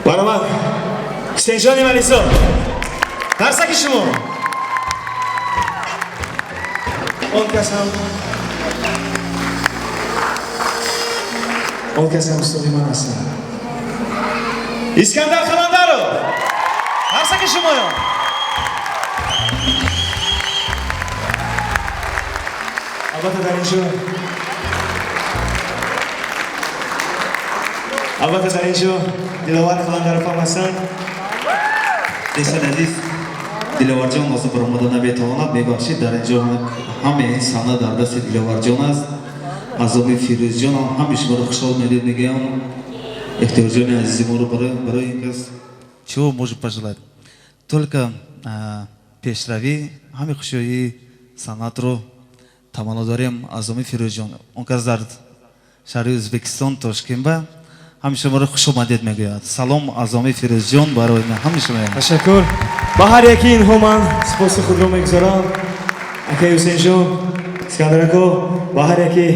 Баромад Ҳусейнҷони Малисо, қарсаки шумо. Он кас ҳам, он кас ҳам устоди ман ҳастанд. Искандар Қаландаров, қарсаки шумоён. Албатта дар инҷо, албатта дар инҷо Диловар Қаландаров ҳам ҳастанд. Дӯстони азиз, Диловарҷон ҳозир баромада наметавонад, мебахшид. Дар инҷо ҳамаи ин саҳна дар дасти Диловарҷон аст. Азоми Фирӯзҷон ҳам ҳамаи шуморо хушҳол медид, мегӯям. Эҳтиёрҷони азизи моро барои ин кас чего можем пожелать? Только пешравӣ, ҳамаи хушҳоии санъатро таманно дорем Азоми Фирӯзҷон. Он кас дар шаҳри Ӯзбекистон, Тошкентба ҳамаи шуморо хушомадед мегӯяд. Салом Азоми Фирӯзҷон барои ҳамаи шумо. Ташаккур. Ба ҳар яки инҳо ман сипоси худро мегузорам. Акаи Ҳусейнҷон, Искандар ако, ба ҳар яке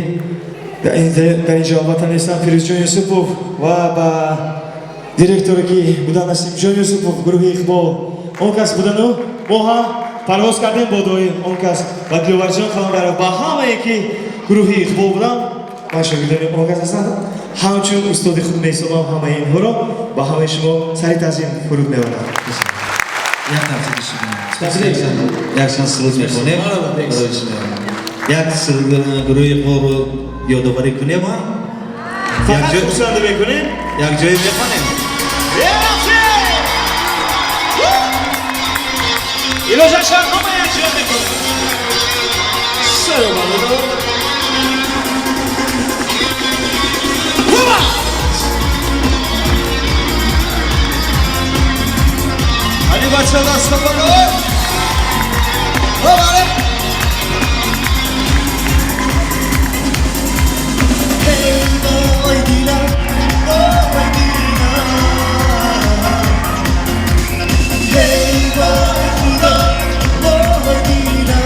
дар инҷо албатта нестам, Фирӯзҷон Юсупов ва ба директоре ки будан Насимҷон Юсупов, гурӯҳи Иқбол. Он кас будану мо ҳам парвоз кардем бо дуои он кас ва Диловарҷон Қаландаров, ба ҳамае ки гурӯҳи Иқбол буданд, ман шогирдони он кас ҳастам, ҳамчун устоди худ меҳисобам ҳамаи инҳоро, ба ҳамаи шумо сари таъзим фуруд меорам. Як ҳафта шумо. Як чанд суруд мехонем. Барои шумо. Як суруд гурӯҳи Иқболро ёдоварӣ кунем, а? Фақат хурсандӣ мекунем. Як ҷое мехонем. Илоҷа шарҳома як ҷо мекунем. Салом алейкум. Али бача даст боло. Бабаре. Hey boy Dila, boy Dila. Hey boy Khuda, boy Dila.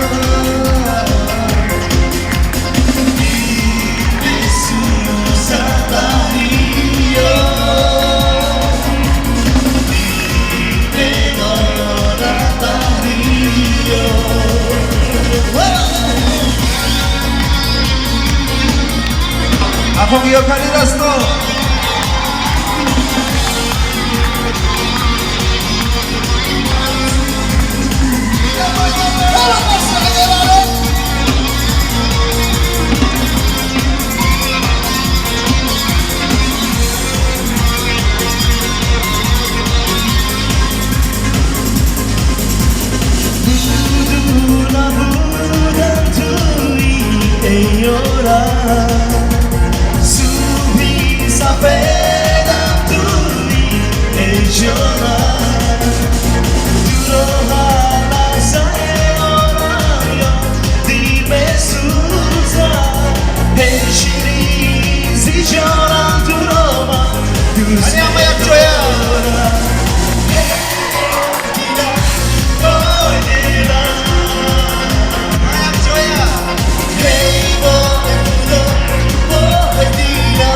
Афо дасто. Набудам туи эй ёра, субҳи сафедам туи эй ҷона, туро ҳар лаҳзае орам дил месӯзад, эй ширин зи ҷонам туро ман дӯст Ани ҳама як ҷоя. медорам. Дилам, ой дилам. Як ҷоя. Hey boy Khuda, boy Dila.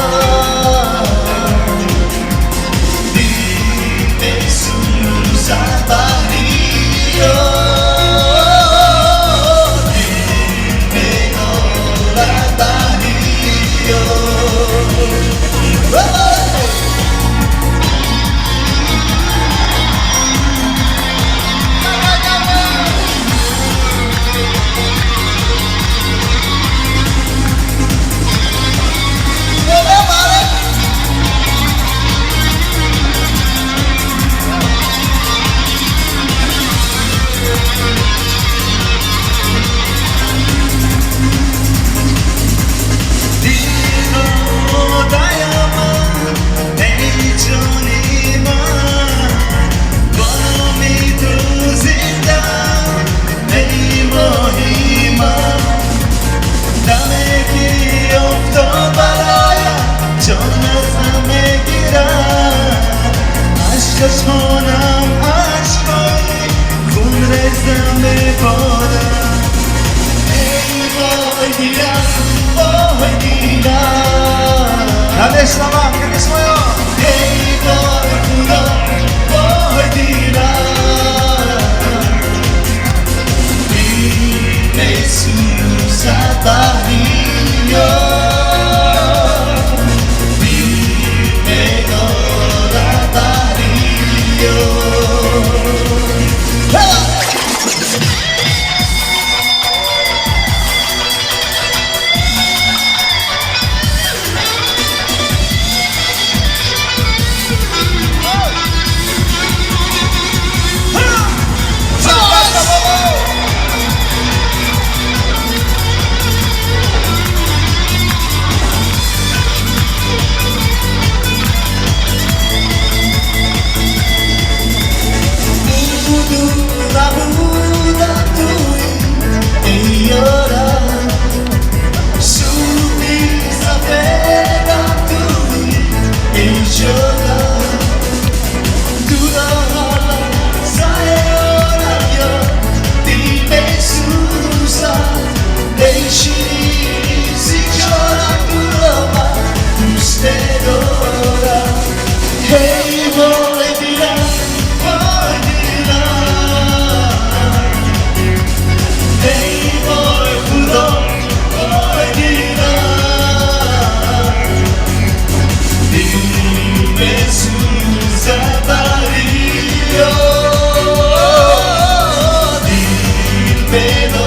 ҷонам. Туро лаҳзае ёд дил месӯзад. Эй ширин, зи ҷонам туро ман дӯст дорам. Ҳей вой дилам, вой дилам. Ҳей вой Худо, вой дилам. Дил месӯзад барои ёд. Дил.